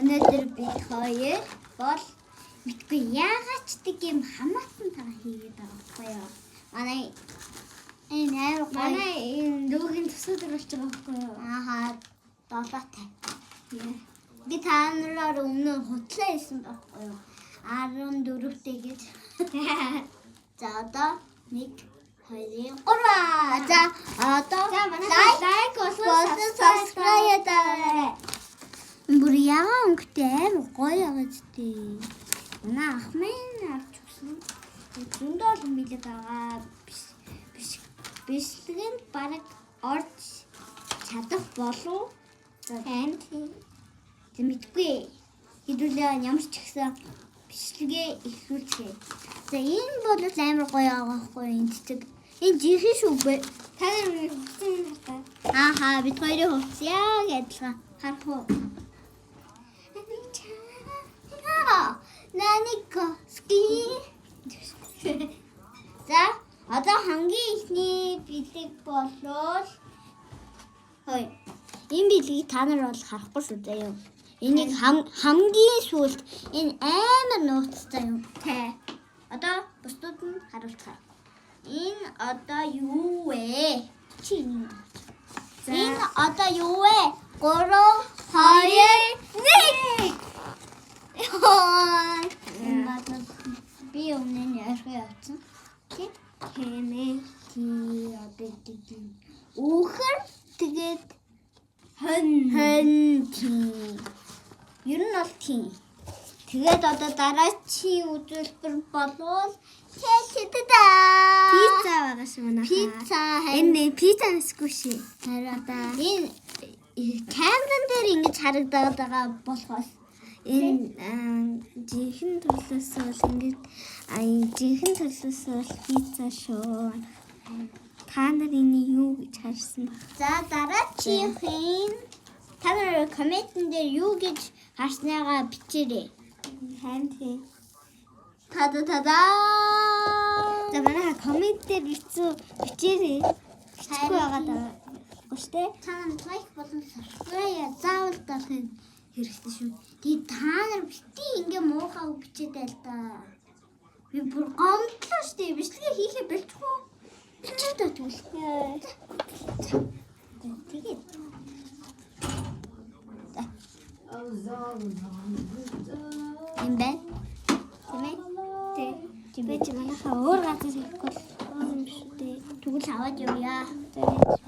Өнөөдөр бид хоёр бол мэдгүй яагаад ч тэг юм хамаатан тагаа хийгээд байгаа байхгүй юу? Манай энэ амар гоё. Манай энэ дүүгийн төсөө дөрвөлж байгаа байхгүй юу? Ааха, долоотой. Би та нараар өмнө хутлаа хийсэн байхгүй юу? 14-тэй гэж. За, одоо 1 2 3. За, одоо За, манай лайк лайк болон болон subscribe дараарай. Бүр ягаан өнгөтэй амар гоё байгаа ч тий. Манай ах минь авч өгсөн. Зөндөө олон бэлэг байгаа. Биш биш бичлэгэнд бараг орж чадах болов. Тань тийм. Тэг мэдгүй. Хэдүүлээ ямар ч ихсэн бичлэгээ эхлүүлцгээе. За, энэ бол амар гоё байгаа байхгүй юу, энэ цэцэг. Энэ жинхэнэ шүү бэ. Та нар миний хувцсан юм хартаа. Ааха, бид хоёрын хувцас яг адилхан. Харах уу? Нанико ски. За, одоо хамгийн эхний бэлэг болвол хой. Энэ бэлгийг та нар бол харахгүй шүү заяа. Энийг хамгийн сүүлд энэ амар нууцтай юм. Тэ. Одоо бусдууд нь харуулцгаая. Энэ одоо юу вэ? Чи энэ. За. Энэ одоо юу вэ? 3 2 1. Йой. Энэ бол би өмнө нь ярих явцсан. Тий. Тэмээ. Тий, одоо тийм. Үхэр тэгээд Хон. хон тий. Ер нь бол тий. Тэгээд одоо дараачийн үзүүлбэр болвол та. Пицца байгаа шүү манай. Пицца. Энэ пицца нэсгүй шээ. Харин энэ камеран дээр ингэж харагдаад байгаа болохоос Энэ жинхэнэ төлөөс бол ингэж энэ жинхэнэ төлөөс бол пицца шүү. Та нар энийг юу гэж харсан бэ? За, дараачихын та нар comment-эн дээр юу гэж харсныгаа бичээрэй. Харин тийм. Та та та та. За, манайха comment дээр бичүү бичээрэй. Бичихгүй байгаа даа. Үгүй шүү дээ. Та нар лайк болон subscribe заавал дарах хэрэгтэй шүү. Тэгээ та нар бити ингээ муухай үг бичээд байл та. Би бүр гомдлоо шүү дээ. Бичлэгээ хийхээ болчихоо. Бичээд бай тэгвэл. Тэгээд. За. Юм байна. Тийм ээ? Тэ. Би чи манайха өөр газар хийхгүй бол юм шүү дээ. Тэгвэл аваад явъя. За.